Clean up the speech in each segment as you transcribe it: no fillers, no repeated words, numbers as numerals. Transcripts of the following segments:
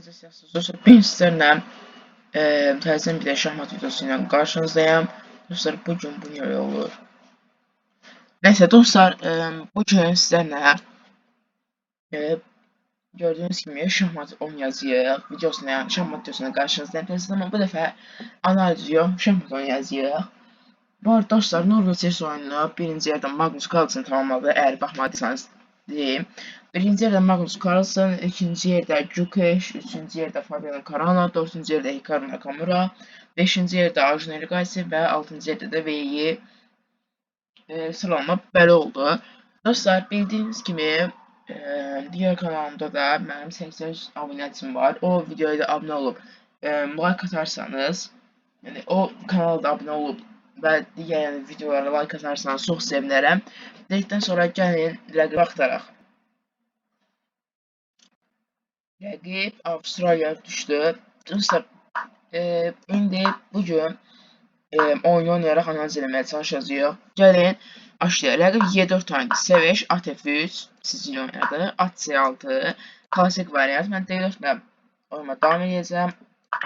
Dostlar, bugün sizlərlə təzədən bir də şahmat videosu ilə qarşınızdayam. Dostlar, bugün bu niyə olur? Nəysə dostlar, bugün sizlərlə gördüyünüz kimi şahmat oynayacağıq. Videosuna, yəni şahmat videosuna qarşınızdayam. Təzədən, amma bu dəfə analiz yox, şahmat oynayacağıq. Bu arada dostlar, Norway Chess oyununu birinci yerdən Magnus Carlsen tamamladı. Əgər baxmadıysanız deyim. Birinci yerdə Magnus Carlsen, ikinci yerdə Gukesh, üçüncü yerdə Fabiano Caruana, dördüncü yerdə Hikaru Nakamura, beşinci yerdə Arjun Erigaisi və altıncı yerdə də Wei sıralama belə oldu. Dostlar, bildiyiniz kimi digər kanalımda da mənim 83 abunəçim var. O videoya da abunə olub like atarsanız, yəni o kanala da abunə olub və digər yəni videolara like atarsanız çox sevinərəm. Dedikdən sonra gəlin rəqibə axtaraq. Rəqib Avstraliya düşdü. Dostlar, indi bugün oyunu oynayaraq analiz eləməyə çalışacağıq. Gəlin, başlayaq. Rəqib Y4 oynadı. C5, at F3 sizin oynadı. At C6, klasik variant. Mən D4 ilə oyunuma davam edəcəm.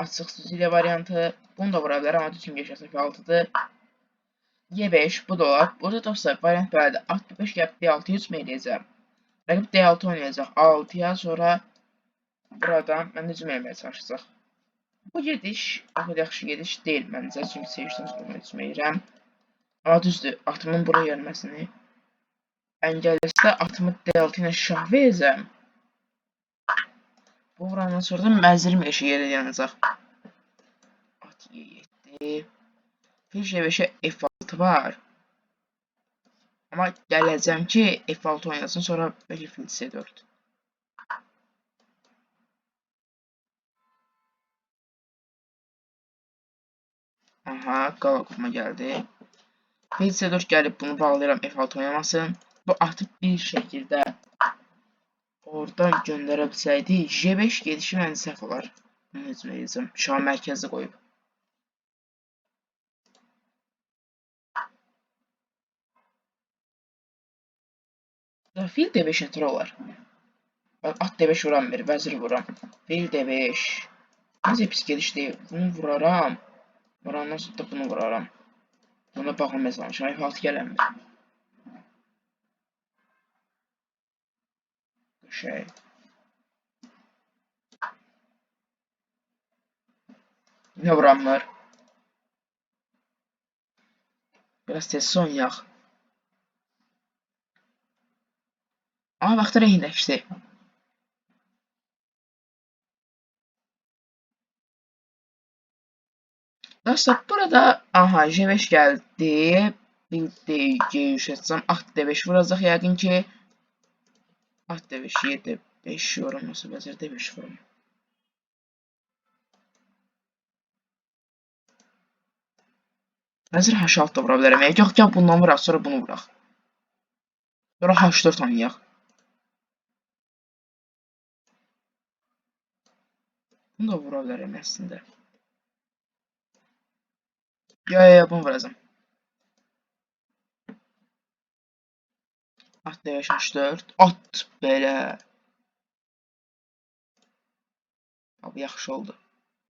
Açıq Sicilya variantı. Bunu da vura bilər, amma düzgün geçərsə F6-dır. Y5, bu da olar. Burada dostlar, variant belədir. At B5 gəlib D6-ya hücum eləyəcəm. Rəqib D6 oynayacaq. A6-ya, sonra buradan mən hücum eləməyə çalışacaq. Bu gediş o qədər yaxşı gediş deyil məncə, çünki C3-dən sonra hücum edirəm. Amma düzdür, atımın bura gəlməsini əngəlləsə atımı D6 ilə şah verəcəm. Bu vurandan sonra da məzirim eşi yerə yanacaq. At E7. Fil G5-ə F6 var. Amma gələcəm ki, F6 oynasın, sonra bəlkə fil C4. Aha, qala qurma gəldi. Fil C4 gəlib, bunu bağlayıram, F6 oynamasın. Bu atı bir şəkildə oradan göndərə bilsəydi, G5 gedişi məncə səhv olar. Bunu hücum edəcəm. Şah mərkəzi qoyub. Fil D5 nətər olar? At D5 vuram bir, vəzir vuram. Fil D5. Məncə pis gediş deyil. Bunu vuraram. Vurandan sonra da bunu vuraram. Buna bağlamaya çalışıram. F6 gələnmir. Şey. Nə vuranlar? Biraz tez oynayaq. Amma vaxtı rəhindəşdi. Dostlar, burada aha G5 gəldi. Bir D G3 atsam at D5 vuracaq yəqin ki. At D5, Y D5 vuram, yoxsa vəzir D5 vuram. Vəzir H6 da vura bilərəm. Yox, gəl bundan vuraq, sonra bunu vuraq. Sonra H4 oynayaq. Bunu da vura bilərəm əslində. Ya, bunu vuracağım. At D5 H4. At belə. Abi yaxşı oldu.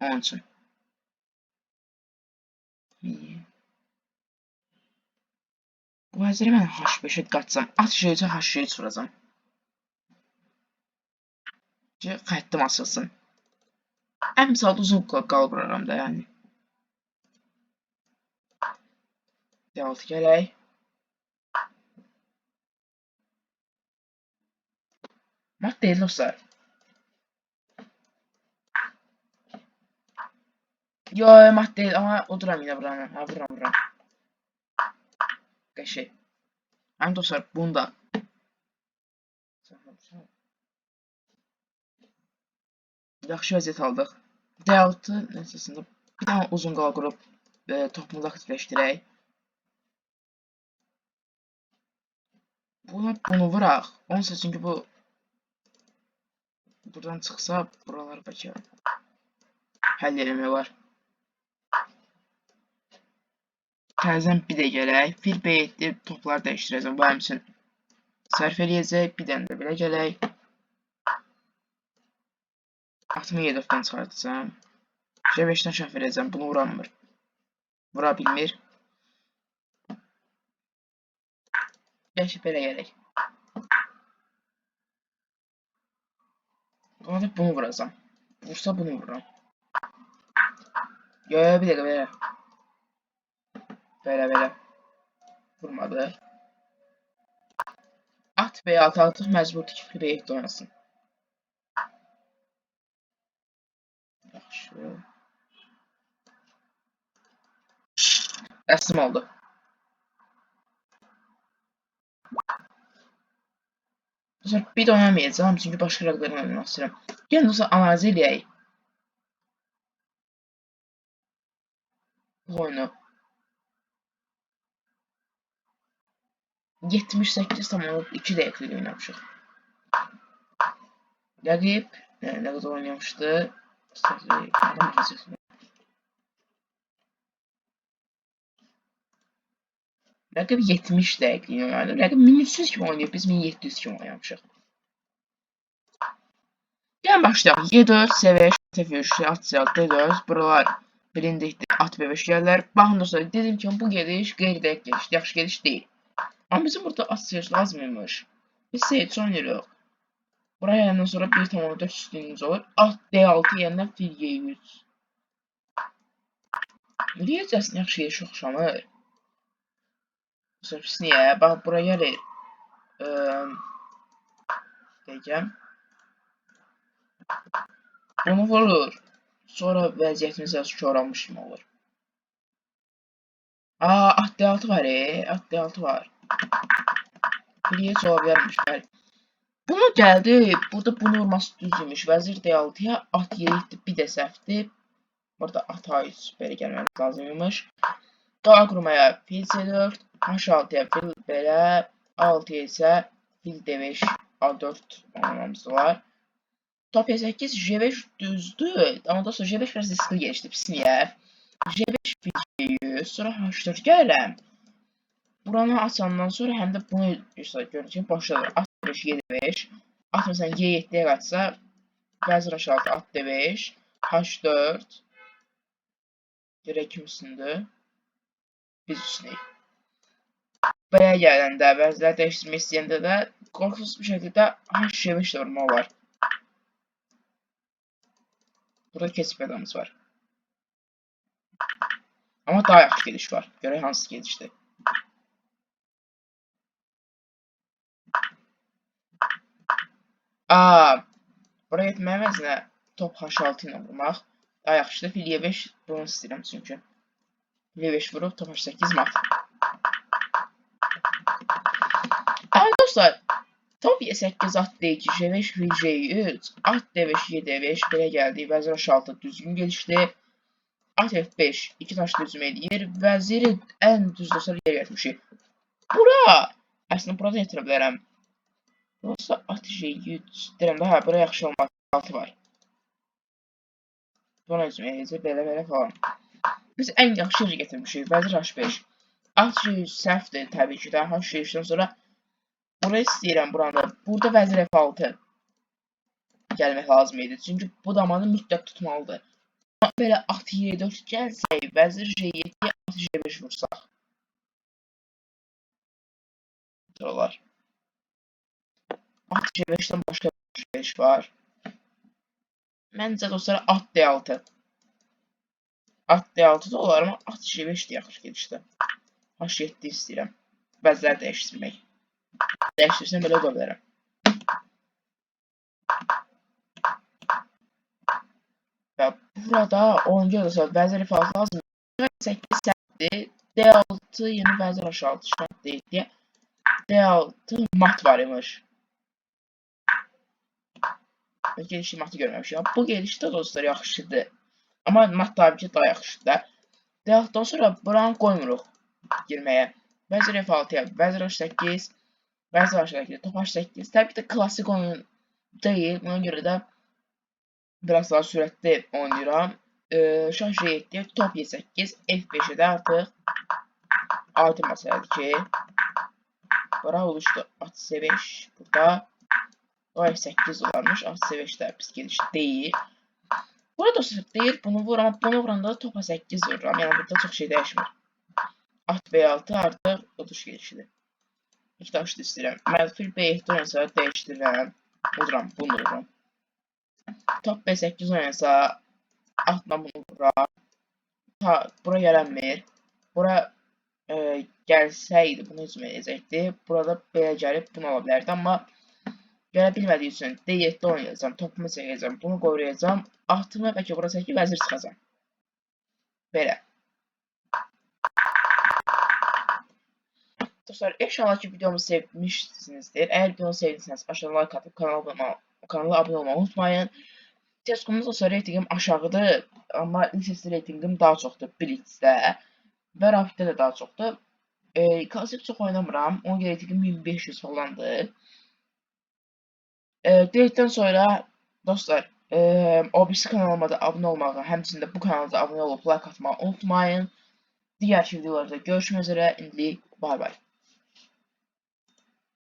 Onun üçün. İyi. Bu vəziri mən H5-ə qaçsam, at G3-ə H3 vuracam. Ki, xəttim açılsın. Ən misalda uzun qal quraram da, yəni. D6 gələk. Mat deyil dostlar. Yo, mat deyil, amma uduram yine buranı. Ha, vuram. Qəşəng. Həm dostlar, bunu da yaxşı vəziyyət aldıq. D6 nəticəsində bir dənə uzun qala qurub topumuzu aktivləşdirək. Buna bunu vuraq. Onsa çünki bu buradan çıxsa buralar bəlkə həll eləmək olar. Təzədən bir də gələk. Fil B7 toplar dəyişdirəcəm. Bu həmçinin sərf eləyəcək. Bir dənə də belə gələk. Atımı E4-dən çıxartacağam. G5-dən şah verəcəm. Bunu vuranmır. Vura bilmir. Yaxşı, belə gələk. Ona bunu vuracağam. Vursa bunu vururam. Yo, yo, bir dakika, belə. Belə, belə. Vurmadı. At B6 artıq məcburdur ki, fil B7 oynasın. Yaxşı. Təslim oldu. Dostlar, bir də oynamayacağam, çünki başqa rəqiblərlə oynamaq istəyirəm. Gəlin dostlar, analiz eləyək. Bu oyunu. 78,2 dəqiqəlik oynamışıq. Rəqib nə qədər oynamışdı? Rəqib 70 dəqiqəlik oynadı. Rəqib 1300 kimi oynayıb, biz 1700 kimi oynamışıq. Gəlin başlayaq. E4, C5, F3, at C6, D4. Buralar bilindikdir. At B5 gəlirlər. Baxın dostlar, dedim ki, bu gediş qeyri-dəqiq gedişdir. Yaxşı gediş deyil. Amma bizim burada at C3 lazım imiş. Biz C3 oynayırıq. Buraya gələndən sonra 1,4 üstünlüyümüz olur. At D6 yəndən fil G3. Niyə yaxşı gediş oxşamır? Dostlar, niyə? Bax, bura gəlir. Deyəcəm. Bunu vurur. Sonra vəziyyətimiz az korlanmış kimi olur. Aa, at D6 var, at D6 var. Fil E3 ola bilərmiş, bəli. Bunu gəldi, burada bunu vurması düz imiş. Vəzir D6-ya, at E7 bir də səhvdir. Burada at A3 belə gəlməmiz lazım imiş. Qala qurmaya fil C4, H6-ya fil belə, A6-ya isə fil D5, A4 oynamamız olar. Top E8, G5 düzdür. Amma dostlar, G5 biraz riskli gelişdi. Pis niyə? G5 fil G100, sonra H4 gəlirəm. Buranı açandan sonra həm də bunu görün ki, boşdadır. At D5, G5. At məsələn G7-yə qaçsa, vəzir H6, at D5, H4. Görək kim üstündür? Biz üstünəyik. Belə gələndə, vəzirləri dəyişdirmək istəyəndə də qorxusuz bir şəkildə H5 də vurmaq olar. Burada keçib pedamız var. Amma daha yaxşı gediş var. Görək hansı gedişdir. Aa, buraya getməyə əvəzinə top H6 ilə vurmaq daha yaxşıdır. Fil E5 bunu istəyirəm çünki. Fil E5 vurub top H8 mat. Əmi dostlar, top E8 at D2, G5 fil G3, at D5 G D5 belə gəldi. Vəzir H6 düzgün gelişdi. At F5 iki daş düzüm eləyir. Vəziri ən düz dostlar yer gətirmişik. Bura! Əslində burada gətirə bilərəm. Dostlar at G3 deyirəm də, hə, bura yaxşı olmaz. 6 var. Buna hücum eləyəcək, belə belə falan. Biz ən yaxşı yerə gətirmişik. Vəzir H5. At G3 səhvdir təbii ki də. H3-dən sonra buraya istəyirəm buranı. Burada vəzir F6 gəlmək lazım idi. Çünki bu damanı mütləq tutmalıdır. Amma belə at E4 gəlsək, vəzir G7-yə at G5 vursaq. Olar. At G5-dən başqa bir gediş var. Məncə dostlar at D6. At D6 da olar, amma at G5 də yaxşı gedişdir. H7 istəyirəm. Vəzləri dəyişdirmək. Dəyişdirsəm belə ola bilərəm. Və burada oyuncu dostlar vəzir F6 lazım. 8 səhvdir. D6 yeni vəzir H6 şah D7-yə. D6 mat var imiş. Gedişli matı görməmişik. Bu gedişdə dostlar yaxşıdır. Amma mat tabii ki daha yaxşıdır da. D6-dan sonra buranı qoymuruq girməyə. Vəzir F6-ya, vəzir H8, vəzir H8, top H8. Təbii ki də klassik oyun deyil. Buna görə də biraz daha sürətli oynayıram. Şah G7-yə, top E8, F5-ə də artıq adi məsələdir ki, bura oluşdu. At C5 burada. O F8 olarmış. At C5 də pis gediş deyil. Burada dostlar deyir bunu vur, amma bunu vuranda da topa 8 vururam. Yəni burada çox şey dəyişmir. At B6 artıq uduş gedişidir. İki daş da istəyirəm. Mən fil B7 oynasa dəyişdirirəm. Vururam, bunu vururam. Top B8 oynasa atla bunu vururam. Ta, bura gələnmir. Bura gəlsəydi bunu hücum edəcəkdi. Burada belə gəlib bunu ala bilərdi, amma gələ bilmədiyi üçün D7 oynayacağam, topumu çəkəcəm, bunu qoruyacağam, atımı bəlkə bura çəkib vəzir çıxacağam. Belə. Dostlar, inşallah ki videomu sevmişsinizdir. Əgər videomu sevdiyseniz aşağıdan like atıp kanala abunə olmayı unutmayın. CSGO-da dostlar reytingim aşağıdır, amma lisesi reytingim daha çoxdur Blitz'də və Rapid'də də daha çoxdur. Klasik çox oynamıram, onun reytingim 1500 falandır. Dedikdən sonra dostlar, o birisi kanalıma da abunə olmağı, həmçinin də bu kanala da abunə olub like atmağı unutmayın. Digər videolarda görüşmək üzrə. İndilik bay bay.